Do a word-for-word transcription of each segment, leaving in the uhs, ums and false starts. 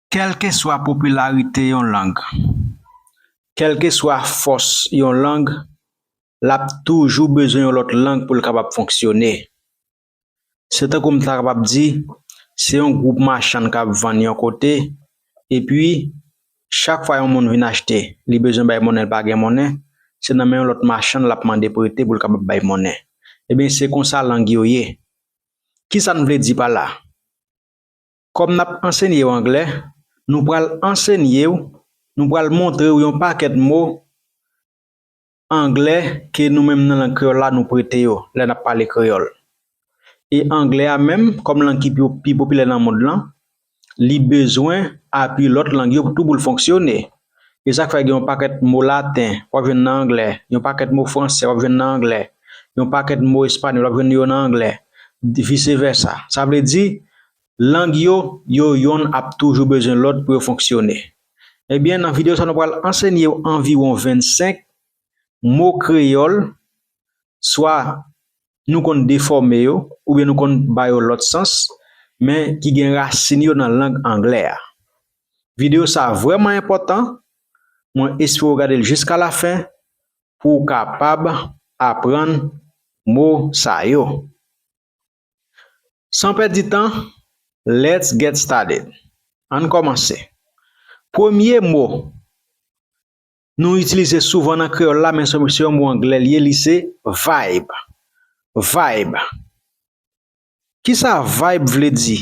Kèlkeswa popilarite yon lang, kèlkeswa fòs yon lang, l ap toujou bezwen yon lòt lang pou l kapab fonksyone. Se tankou m ta kapab di, se yon gwoup machann k ap vann yon kote, epi chak fwa yon moun vin achte, li bezwen bay monnen, l pa gen monnen, se nan men yon lòt machann l ap mande prete pou l kapab bay monnen. Ebyen, se konsa lang yo ye. Kisa n vle di pa la? Kòm n ap ansenye w anglè, nou pral ansenye w, nou pral montre w yon pakèt mo anglè ke nou menm nan lang kreyòl la nou prete yo lè n ap pale kreyòl. E anglè a menm, kòm lang ki pi, pi popilè nan mond lan, li bezwen apui lòt lang yo tou pou l fonksyone. E sa k fè gen yon pakèt mo laten w ap jwenn nan anglè, yon pakèt mo fransè w ap jwenn nan anglè, yon pakèt mo espanyòl w ap jwenn yo nan anglè, vice versa. Sa vle di, lang yo, yo yonn ap toujou bezwen lòt pou yo fonksyone. Ebyen, nan videyo sa, nou pral ansenye w anviwon vennsenk mo kreyòl, swa nou konn defòme yo, oubyen nou konn ba yo lòt sans, men ki gen rasin yo nan lang anglè a. Videyo sa vrèman enpòtan, mwen espere w gade l jiska lafen pou w kapab aprann mo sa yo. San pèdi tan, let's get started. Ann kòmanse. Premye mo nou itilize souvan nan kreyòl la, men se, se yon mo anglè l ye, li se vibe. Vibe. Kisa vibe vle di?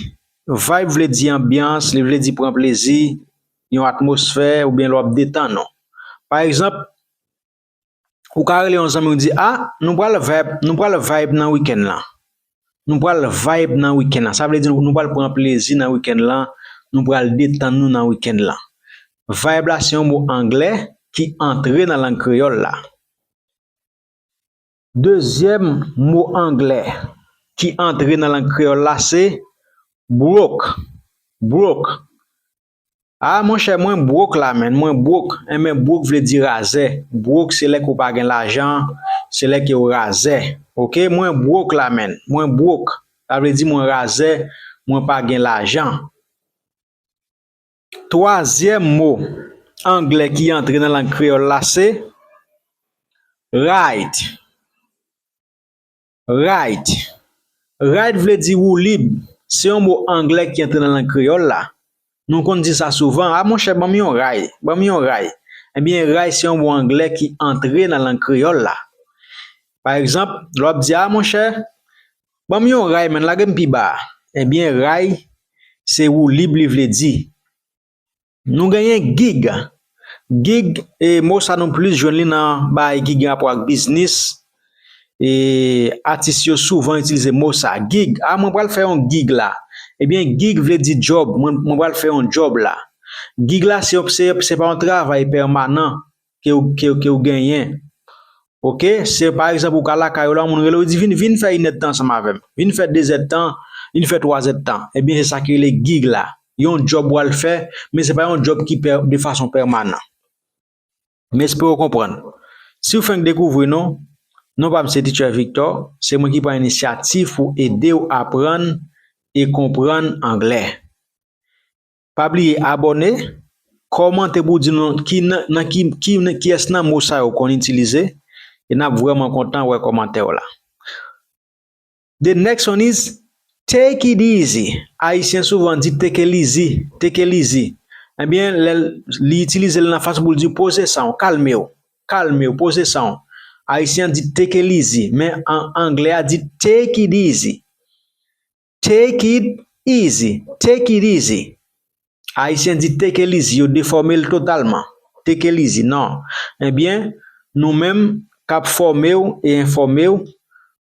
Vibe vle di anbyans, li vle di pran plezi, yon atmosfè, oubyen lè w ap detann ou. Pa egzanp, ou ka rele yon zanmi w di, "A, nou pral vibe, nou pral vibe nan wikenn lan. Nou pral vibe nan wikenn lan." Sa vle di nou, nou pral pran plezi nan wikenn lan, nou pral detann nou nan wikenn lan. Vibe la se yon mo anglè ki antre nan lang kreyòl la. Dezyèm mo anglè ki antre nan lang kreyòl la se broke. Broke. A, monchè, mwen broke la, menn, mwen broke. Enben, broke vle di razè. Broke se lè ke w pa gen lajan, se lè ke w razè. Oke, mwen broke la, menn, mwen broke. Sa vle di mwen razè, mwen pa gen lajan. Twazyèm mo anglè ki antre nan lang kreyòl la se ride. Ride. Ride vle di woulib. Se yon mo anglè ki antre nan lang kreyòl la. Nou konn di sa souvan, "A, monchè, ban m yon ray, ban m yon ray." Ebyen, ray se yon mo anglè ki antre nan lang kreyòl la. Pa egzanp, lè w ap di, "A, monchè, ban m yon ray, menn, lage m pi ba a." Ebyen, ray se woulib li vle di. Nou genyen gig. Gig, e, mo sa nou plis jwenn li nan bagay ki gen rapò ak biznis. E, atis yo souvan itilize mo sa, gig. "A, mwen pral fè yon gig la." Ebyen, gig vle di djòb. Mwen, mwen pral fè yon djòb la. Gig la, se, se, se pa yon travay pèmanan ke w, ke, ke w genyen. Oke, se pa egzanp ou ka lakay ou la, yon moun rele w, di, "Vin, vin fè inèdtan ansanm avè m. Vin fè dezèdtan, vin fè twazèdtan." Ebyen, se sa ki rele gig la. Yon djòb w al fè, men se pa yon djòb ki pè, de fason pèmanan. M espere w konprann. Si w fenk dekouvri nou, non pa m se Teacher Victor, se mwen ki pran inisyativ pou ede w aprann e konprann anglè. Pa bliye abòne, kòmante pou w di nou ki nan, nan ki, ki, nan kiyès nan mo sa yo w konn itilize, e n ap vrèman kontan wè kòmantè w la. The next one is take it easy. Ayisyen souvan di take it easy, take it easy. Ebyen, lè l, li itilize l nan fason pou l di poze san w, kalme w, kalme w, poze san w. Ayisyen an di take it easy, men an anglè a di take it easy. Take it easy, take it easy. Ayisyen di take it easy, yo defòme l totalman. Take it easy, non. Ebyen, nou menm k ap fòme w e enfòme w,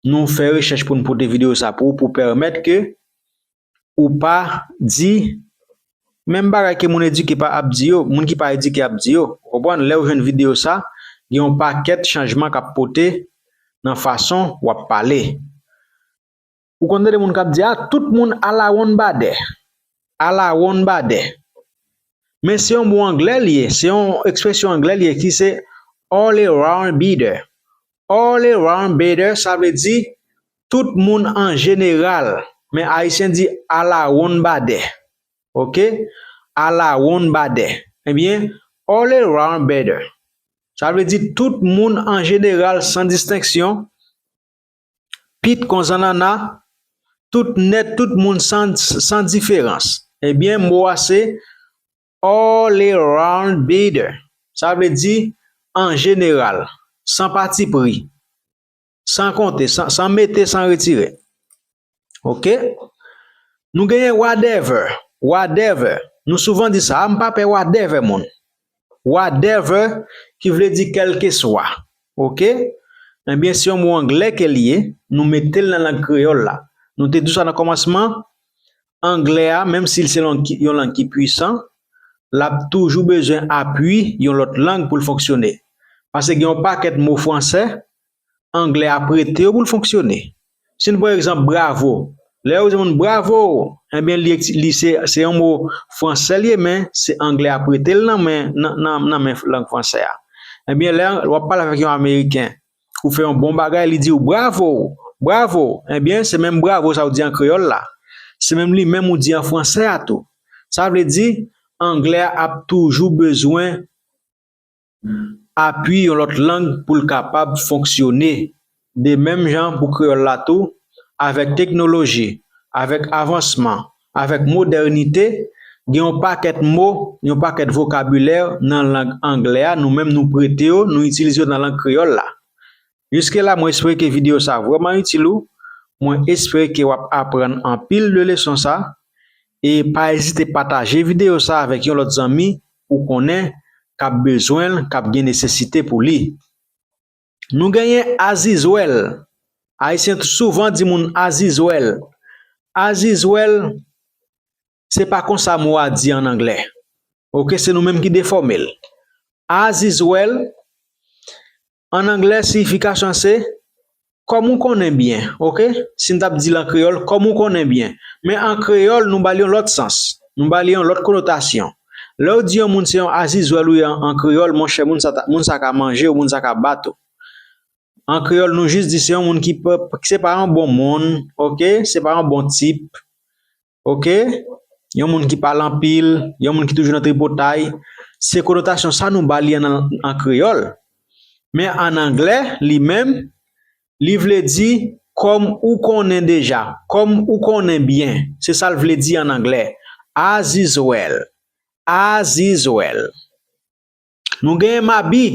nou fè rechèch pou n pote videyo sa pou ou, pou pèmèt ke ou pa di menm bagay ke moun edike pa ap di yo, moun ki pa edike ap di yo. Ou konprann? Lè w jwenn videyo sa, gen yon pakèt chanjman k ap pote nan fason w ap pale. Ou konn tande moun k ap di, "A, tout moun alawonnbadè." Alawonnbadè. Men se yon mo anglè li ye, se yon ekspresyon anglè li ye ki se all around better. All around better, sa vle di tout moun an jeneral. Men ayisyen di alawonnbadè. Oke? alawonn badè. Ebyen, all around better. Sa vle di tout moun an jeneral san distenksyon, pit kon zannanna, tout nèt, tout moun san, san diferans. Ebyen, mo a se all around better. Sa vle di an jeneral, san patipri, san konte, san, san mete, san retire. Oke? Nou genyen whatever. Whatever. Nou souvan di sa, "A, m pa pè whatever moun." Whatever, ki vle di kèlkeswa. Oke? Ebyen, se yon mo anglè ke l ye, nou mete l nan lang kreyòl la. Nou te di sa nan kòmansman, anglè a, menm si l se lang ki, yon lang ki pwisan, l ap toujou bezwen apui yon lòt lang pou l fonksyone. Paske gen yon pakèt mo fransè, anglè a prete yo pou l fonksyone. Si n pran egzanp bravo, lè yo di moun bravo, ebyen, li, li se, se yon mo fransè l ye, men se anglè a prete l nan men, nan, nan, nan men lang fransè a. Ebyen, lè w ap pale avèk yon ameriken, ou fè yon bon bagay, li di w bravo, bravo, ebyen, se menm bravo sa w di an kreyòl la. Se menm li menm ou di an fransè a tou. Sa vle di, anglè a ap toujou bezwen apui yon lòt lang pou l kapab fonksyone. De menm jan pou kreyòl la tou, avèk teknoloji, avèk avansman, avèk modènite, gen yon pakèt mo, yon pakèt vokabilè nan lang anglè a, nou menm nou prete yo, nou itilize yo nan lang kreyòl la. Jiske la, mwen espere ke videyo sa vrèman itil ou. Mwen espere ke w ap aprann anpil de leson sa. E pa ezite pataje videyo sa avèk yon lòt zanmi ou konnen k ap bezwen l, k ap gen nesesite pou li. Nou genyen as is well. Ayisyen souvan di moun as is well. As is well, se pa konsa mo a di an anglè. Oke, se nou menm ki defòme l. As is well, an anglè, siyifikasyon se kòm ou konnen byen, oke? Si n t ap di l an kreyòl, kòm ou konnen byen. Men an kreyòl, nou ba l yon lòt sans. Nou ba l yon lòt konotasyon. Lè w di yon moun se yon as is well ou ye an, an kreyòl, monchè, moun sa, ta- moun sa ka manje w, moun sa ka bat ou. An kreyòl, nou jis di se yon moun ki pa, se pa yon bon moun, oke? Se pa yon bon tip, oke? Yon moun ki pale anpil, yon moun ki toujou nan tripotay. Se konotasyon sa nou ba li an, an kreyòl. Men an anglè, li menm, li vle di kòm ou konnen deja, kòm ou konnen byen. Se sa l vle di an anglè. As is well. As is well. Nou genyen mabi.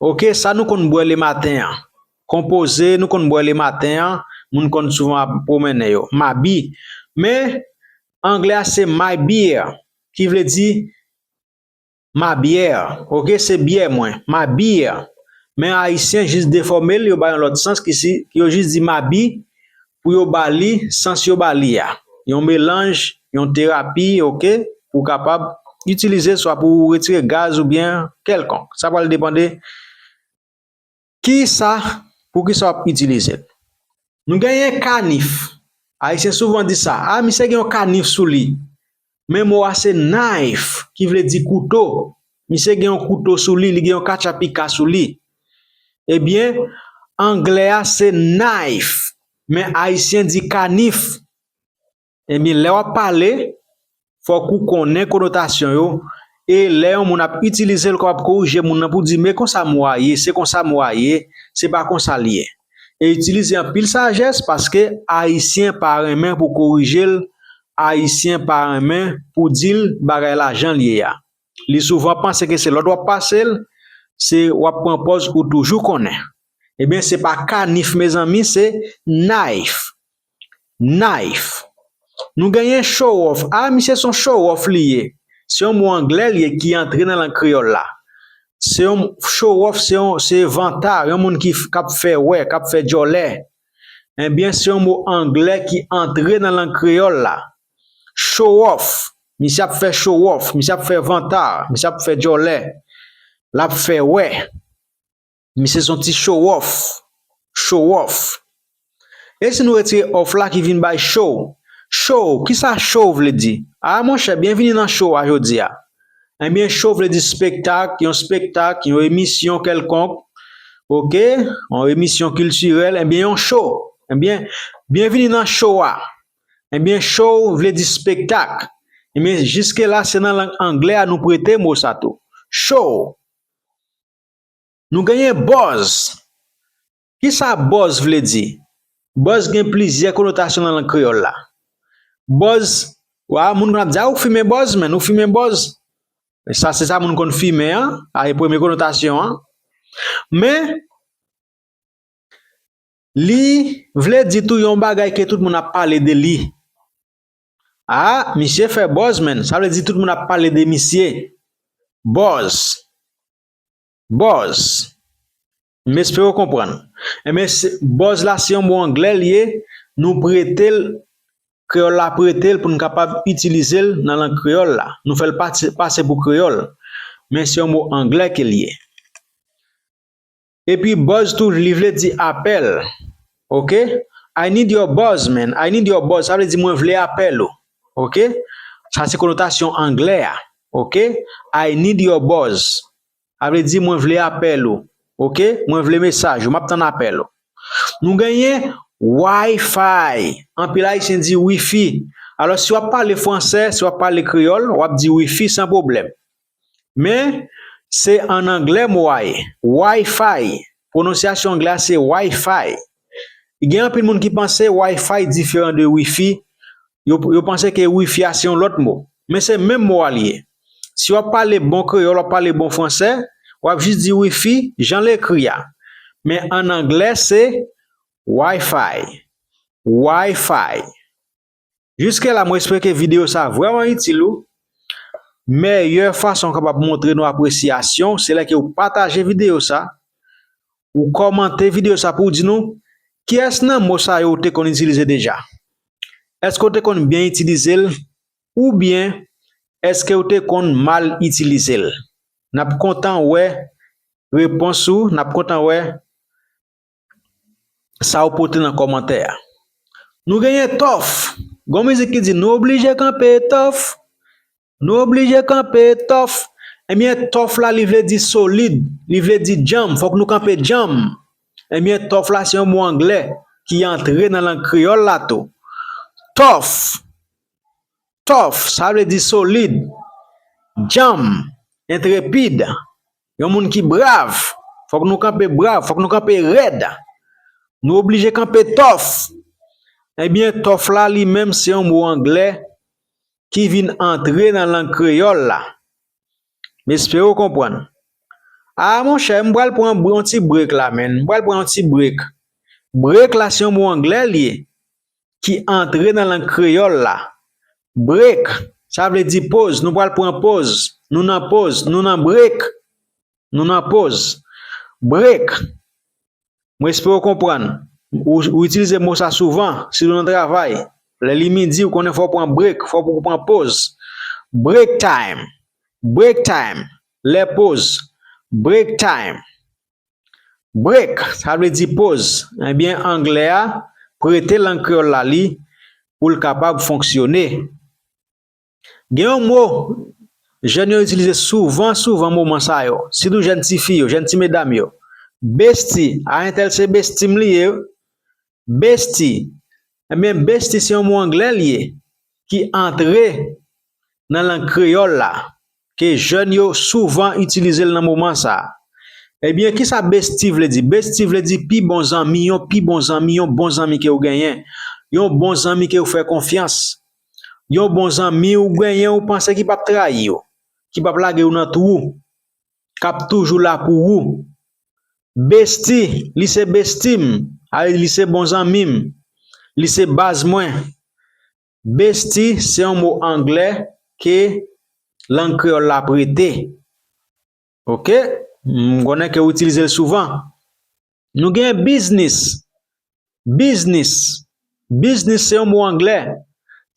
Oke, sa nou konn bwè lematen an. Konpoze, nou konn bwè lematen an, moun konn souvan ap pwomennen yo. Mabi. Men, anglè a se my beer, ki vle di ma byè. Oke, se byè mwen, ma beer. Men ayisyen jis defòme l, yo ba yon lòt sans ki si, yo jis di mabi pou yo ba li sans yo ba li a. Yon melanj, yon terapi, oke, pou w kapab itilize swa pou retire gaz oubyen kèlkonk. Sa pral depann de kisa, pou kisa w ap itilize l. Nou genyen kanif. Ayisyen souvan di sa, a, misye gen yon kanif sou li. Men mo a se knife, ki vle di kouto. Misye gen yon kouto sou li, li gen yon katchapika sou li. Ebyen, anglè a se knife, men ayisyen di kanif. Ebyen, lè w ap pale, fòk ou konnen konotasyon yo. E lè yon moun ap itilize l, ou kapab korije moun nan pou di, men konsa mo a ye, se konsa mo a ye, se pa konsa l ye. E itilize anpil sajès paske ayisyen pa renmen pou korije l, ayisyen pa renmen pou di l bagay la jan l ye a. Li souvan panse ke se lòt w ap pase l, se w ap pran pòz ou toujou konnen. Ebyen, se pa kanif, mezanmi, se knife. Knife. Nou genyen show off. A, misye se yon show off li ye. Se yon mo anglè li ye ki antre nan lang kreyòl la. Se yon show off, se yon, se vantay, yon moun ki f- k ap fè wè, k ap fè djòlè. Ebyen, se yon mo anglè ki antre nan lang kreyòl la. Show off. Misye ap fè show off, misye ap fè vantay, misye ap fè djòlè. L ap fè wè. Misye se yon ti show off. Show off. E si nou retire off la ki vin bay show? Show, kisa show vle di? A, monchè, byenvini nan show a jodi a. Ebyen, show vle di spektak, yon spektak, yon emisyon kèlkonk. Oke? Yon emisyon kiltirèl, ebyen, yon show. Ebyen, byenvini nan show a. Ebyen, show vle di spektak. Ebyen, jiske la, se nan lang anglè a nou prete mo sa tou. Show. Nou genyen buzz. Kisa buzz vle di? Buzz gen plizyè konotasyon nan lang kreyòl la. Buzz, wa, moun konn ap di, "A, ou fimen buzz, menn, ou fimen buzz." Sa, se sa moun konn fimen an, a, e premye konotasyon an. Men, li vle di tou yon bagay ke tout moun ap pale de li. "A, misye fè buzz, menn." Sa vle di tout moun ap pale de misye. Buzz. Buzz. M espere w konprann. Ebyen, se, buzz la se yon mo anglè li ye, nou prete l, kreyòl la prete l pou n kapab itilize l nan lang kreyòl la. Nou fè l pati, pase pou kreyòl. Men se yon mo anglè ke l ye. Epi buzz tou, li vle di apèl. Oke? "I need your buzz, man. I need your buzz." Sa vle di mwen vle apèl ou. Oke? Sa se konotasyon anglè a. Oke? "I need your buzz." Sa vle di mwen vle apèl ou. Oke? Mwen vle mesaj ou. M ap tann apèl ou. Nou genyen Wi-Fi. Anpil Ayisyen di wifi. Alò, si w ap pale fransè, si w ap pale kreyòl, w ap di wifi san pwoblèm. Men, se ann anglè mo a ye. Wi-Fi. Pwononsyasyon anglè a se Wi-Fi. Gen anpil moun ki panse Wi-Fi diferan de wifi. Yo, yo panse ke wifi a se yon lòt mo. Men se menm mo a li ye. Si w ap pale bon kreyòl, w ap pale bon fransè, w ap jis di wifi, jan l ekri a. Men ann anglè, se Wi-Fi. Wi-Fi. Jiske la, mwen espere ke videyo sa vrèman itil ou. Meyè fason w kapab montre nou apresyasyon, se lè ke w pataje videyo sa, ou kòmante videyo sa pou w di nou, kiyès nan mo sa yo ou te konn itilize deja? Èske w te konn byen itilize l? Oubyen, èske w te konn mal itilize l? N ap kontan wè repons ou, n ap kontan wè sa w pote nan kòmantè a. Nou genyen tòf. Gon mizik ki di, "Nou oblije kanpe tòf. Nou oblije kanpe tòf." Ebyen, tòf la, li vle di solid, li vle di djanm, fòk nou kanpe djanm. Ebyen, tòf la, se yon mo anglè ki antre nan lang kreyòl la tou. Tòf. Tòf, sa vle di solid, djanm, entrepid, yon moun ki brav. Fòk nou kanpe brav, fòk nou kanpe rèd. Nou oblije kanpe tòf. Ebyen, tòf la li menm se yon mo anglè ki vin antre nan lang kreyòl la. M espere w konprann. A, monchè, m pral pran yon ti break la, menn. M pral pran yon ti break. Break la, se yon mo anglè li ye, ki antre nan lang kreyòl la. Break, sa vle di poz. Nou pral pran poz. Nou nan poz. Nou nan break. Nou nan poz. Break. Mwen espere w konprann. Ou, ou itilize mo sa souvan, sitou nan travay. Lè li midi, ou konnen fò w pran break, fò w pran poz. Break time. Break time. Lè poz. Break time. Break, sa vle di poz. Ebyen, anglè a prete lang kreyòl la li pou l kapab fonksyone. Gen yon mo jèn yo itilize souvan, souvan moman sa yo, sitou jèn tifi yo, jèn ti medam yo. Besti, a entèl se besti m li ye. Besti, ebyen, besti se yon mo anglè li ye, ki antre nan lang kreyòl la, ke jèn yo souvan itilize l nan moman sa a. Ebyen, kisa besti vle di? Besti vle di pi bon zanmi, yon pi bon zanmi, yon bon zanmi ke w genyen, yon bon zanmi ke w fè konfyans. Yon bon zanmi ou genyen ou panse ki p ap trayi w, ki p ap lage w nan twou, k ap toujou la pou ou. Besti, li se besti m, a, li se bon zanmi m, li se baz mwen. Besti se yon mo anglè ke lang kreyòl la prete. Oke? M konnen ke w itilize l souvan. Nou gen biznis. Biznis. Biznis se yon mo anglè.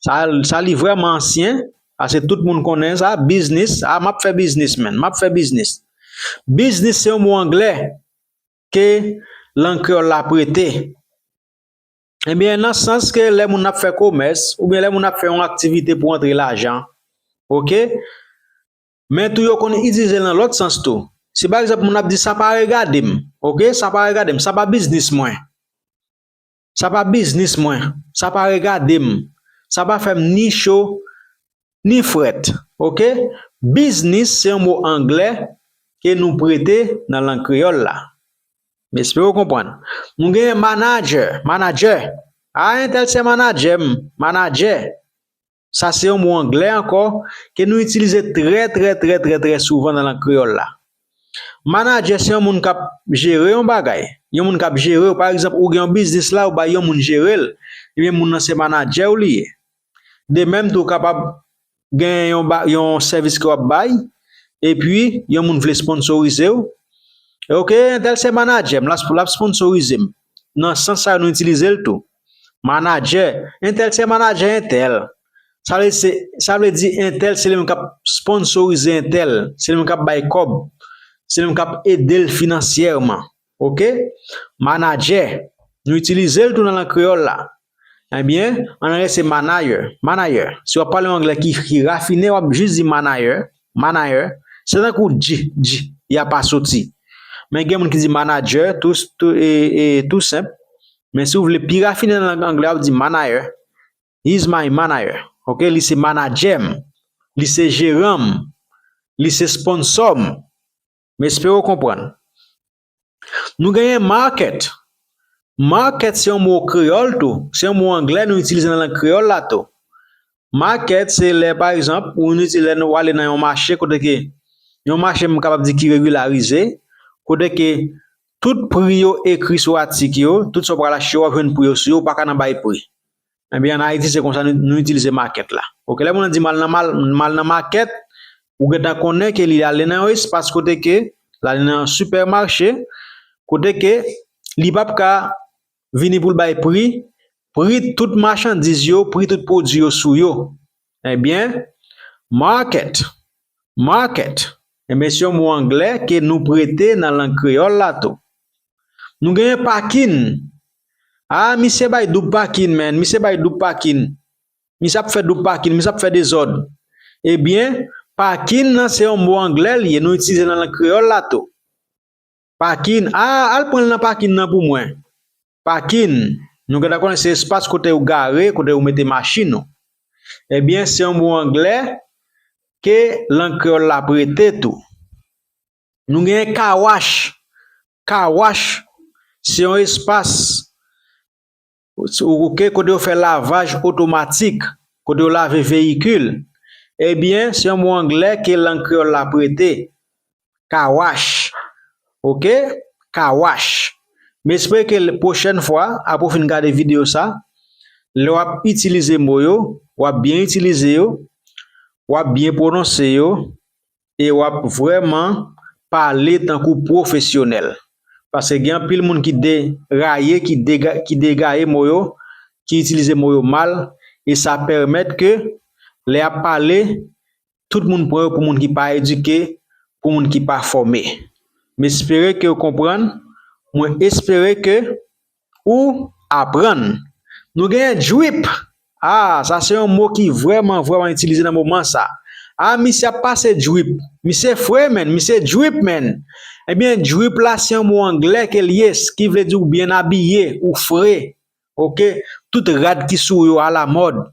Sa, sa li vrèman ansyen. Paske tout moun konnen sa. Biznis. A, m ap fè biznis, menn. M ap fè biznis. Biznis se yon mo anglè ke lang kreyòl la prete. Ebyen, nan sans ke lè moun ap fè komès, oubyen lè moun ap fè yon aktivite pou antre lajan, oke? Men tou yo konn itilize l nan lòt sans tou. Si pa egzanp moun ap di, "Sa pa regade m," oke? "Sa pa regade m, sa pa biznis mwen. Sa pa biznis mwen, sa pa regade m, sa pa fè m ni cho, ni frèt. Oke? Biznis se yon mo anglè ke nou prete nan lang kreyòl la. M espere w konprann. Nou genyen manadjè, manadjè. A, entèl se manadjè m, manadjè. Sa se yon mo anglè ankò ke nou itilize trè, trè, trè, trè, trè souvan nan lang kreyòl la. Manadjè se yon moun k ap jere yon bagay. Yon moun k ap jere w. Pa egzanp, ou gen yon biznis la, ou bay yon moun jere l. Ebyen, moun nan se manadjè w li ye. De menm tou, ou kapab gen yon, ba- yon sèvis ke w ap bay, epi yon moun vle sponsorize w. Oke, entèl se manadjè m, l ap sponsorize m. Nan sans sa yo, nou itilize l tou. Manadjè, entèl se manadjè entèl. Sa vle, se, sa vle di entèl se li menm k ap sponsorize entèl, se li menm k ap bay kòb, se li menm k ap ede l finansyèman. Oke? Manadjè, nou itilize l tou nan lang kreyòl la. Ebyen, an anglè se manager, manager. Si w ap pale yon anglè ki, ki rafine, w ap jis di manager, manager. Se tankou dj, dj, y a pa soti. Men gen moun ki di manager, tou, tou, e, e, tou senp. Men si w vle pi rafine nan lang anglè, w ap di manager. He's my manager. Oke, li se manadjè m. Li se jeran m. Li se sponsò m. M espere w konprann. Nou genyen market. Market se yon mo kreyòl tou. Se yon mo anglè nou itilize nan lang kreyòl la tou. Market se lè, pa egzanp, ou itilize lè nou ale nan yon mache kote ke yon mache m kapab di ki regilarize, kote ke tout pri yo ekri sou atik yo, tout sa w pral achte yo, w ap jwenn pri yo sou yo, ou pa ka nan bay pri. Ebyen, ann Ayiti, se konsa nou, nou itilize market la. Oke, lè moun nan di m al nan, m al, m al nan market, ou gentan konnen ke li ale nan yon espas kote ke, li ale nan yon sipèmache, kote ke li p ap ka vini pou l bay pri, pri tout machandiz yo, pri tout pwodui yo sou yo. Ebyen, market, market, ebyen, se yon mo anglè ke nou prete nan lang kreyòl la tou. Nou genyen pakin. A, misye bay doub pakin, man. Misye bay doub pakin. Misye ap fè doub pakin, misye ap fè dezòd. Ebyen, pakin nan se yon mo anglè li ye, nou itilize nan lang kreyòl la tou. Pakin, a, al pran l nan pakin nan pou mwen. Pakin, nou gentan konnen se espas kote ou gare, kote ou mete machin ou. Ebyen, se yon mo anglè ke lang kreyòl la prete tou. Nou genyen car wash. Car wash, se yon espas ou, ou, ke kote yo fè lavaj otomatik, kote yo lave veyikil. Ebyen, se yon mo anglè ke lang kreyòl la prete. Car wash. Oke? Car wash. M espere ke l-, pwochèn fwa, apre w fin gade videyo sa, lè w ap itilize mo yo, w ap byen itilize yo, w ap byen pwononse yo, e w ap vrèman pale tankou pwofesyonèl. Paske gen anpil moun ki deraye, ki dega-, ki degaye mo yo, ki itilize mo yo mal, e sa pèmèt ke lè y ap pale, tout moun pran yo pou moun ki pa edike, pou moun ki pa fòme. M espere ke w konprann, mwen espere ke ou aprann. Nou genyen drip. Ah, sa se yon mo ki vrèman, vrèman itilize nan moman sa. Ah, misye ap pase drip. Misye fre, man. Misye drip, man. Ebyen, drip la se yon mo anglè ke l ye, ki vle di ou byen abiye, ou fre. Oke? Tout rad ki sou ou yo alamòd.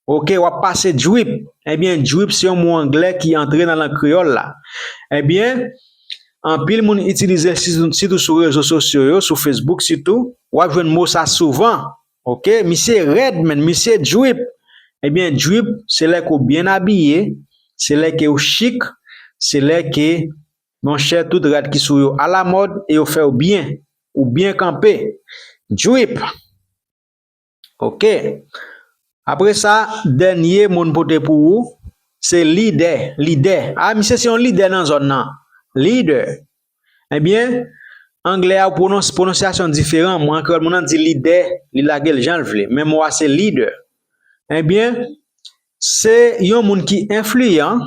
Oke, w ap pase drip. Ebyen, drip se yon mo anglè ki antre nan lang kreyòl la. Ebyen, anpil moun itilize l sitou, sitou sou rezo sosyo yo, sou Facebook sitou. W ap jwenn mo sa souvan. Oke, misye rèd, man, misye drip. Ebyen, drip, se lè ke w byen abiye, se lè ke w chik, se lè ke, monchè, tout rad ki sou yo alamòd e yo fè w byen. Ou byen kanpe. Drip. Oke. Apre sa, dènye mo n pote pou ou, se lidè, lidè. Ah, misye se yon lidè nan zòn nan. Leader. Ebyen, anglè a pwonons-, pwononsyasyon diferan. Mwen, an kreyòl, moun nan di lidè, li lage l jan l vle. Men mo a se leader. Ebyen, se yon moun ki enfliyan,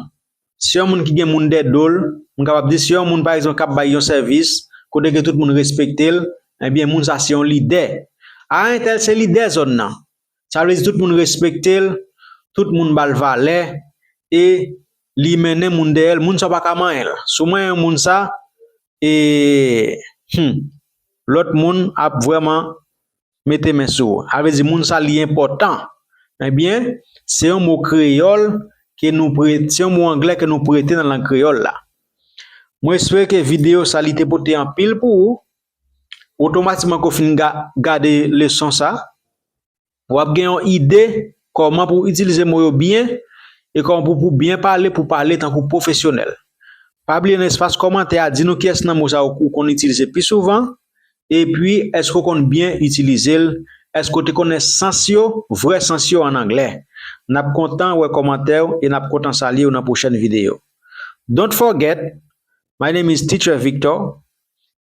se yon moun ki gen moun dèyè do l, m kapab di se yon moun, pa egzanp, k ap bay yon sèvis, kote ke tout moun respekte l, ebyen, moun sa se yon lidè. A, entèl se lidè zòn nan. Sa vle di tout moun respekte l, tout moun ba l valè, e li mennen moun dèyè l, moun sa w pa ka manyen l. Si w manyen moun sa, e, hmm, lòt moun ap vrèman mete men sou ou. Sa vle di moun sa li enpòtan. Ebyen, se yon mo kreyòl ke nou prete, se yon mo anglè ke nou prete nan lang kreyòl la. Mwen espere ke videyo sa li te pote anpil pou ou. Otomatikman ke w fin ga, gade leson sa, w ap gen yon ide kòman pou w itilize mo yo byen e kòman pou, pou byen pale, pou pale tankou pwofesyonèl. Pa bliye nan espas kòmantè a, di nou kiyès nan mo sa yo ou konn itilize pi souvan, epi èske w konn byen itilize l, èske w te konnen sans yo, vrè sans yo an anglè. N ap kontan wè kòmantè w e n ap kontan salye w nan pwochèn videyo. Don't forget, my name is Teacher Victor.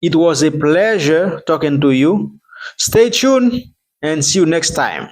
It was a pleasure talking to you. Stay tuned and see you next time.